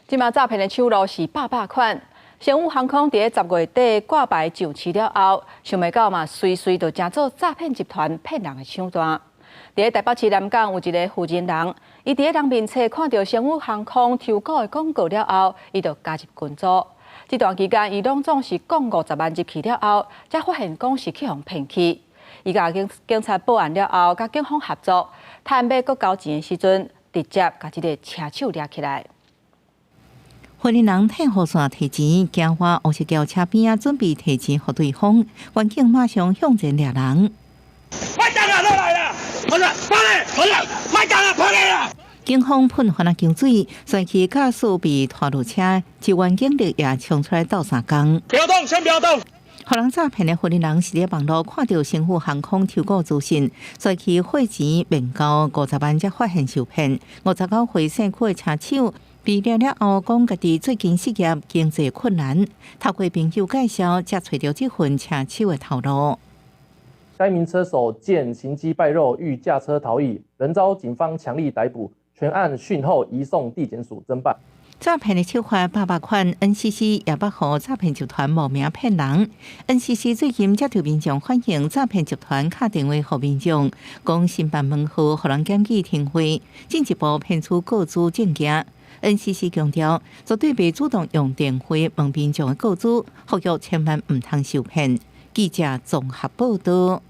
這馬詐騙的手路是百百款。星宇航空佇咧10月底掛牌上市了後，想袂到嘛，隨隨就成做詐騙集團騙人的手段。佇咧台北市南港有一个負責人，伊佇咧人面冊看著星宇航空抽股的廣告了後，伊就加入群組。這段期間，伊攏總是講50萬入去了後，才發現講是去予騙去。伊共警察報案了後，佮警方合作，趁欲閣交錢的時陣，直接共這个車手掠起來。負責人退予線提錢，行回烏石橋車邊仔準備提錢予對方，員警馬上向前掠人。麥當啊，落來啦！好啦，跑嘞，好啦，麥當啊，跑嘞啦！警方噴番仔姜水，帥氣駕駛被拖落車，支援警力也衝出來鬥相共。不要動，先不要動。予人詐騙的負責人是佇網路看著星宇航空抽股資訊，帥氣匯錢面交50萬，才發現受騙。59歲姓許的車手被掠了後，講家己最近失業，經濟困難，透過朋友介紹，才揣著這份車手的頭路。該名車手見行跡敗露，欲駕車逃逸，仍遭警方強力逮捕，全案訊後移送地檢署偵辦。詐騙的手法百百款，NCC 也捌予詐騙集團冒名騙人。NCC 最近接著民眾反映，詐騙集團敲電話予民眾，講申辦門號，予人檢舉停費，進一步騙取個資證件。NCC 強調，絕對袂主動用電話問民眾的個資，呼籲千萬毋通受騙。記者綜合報道。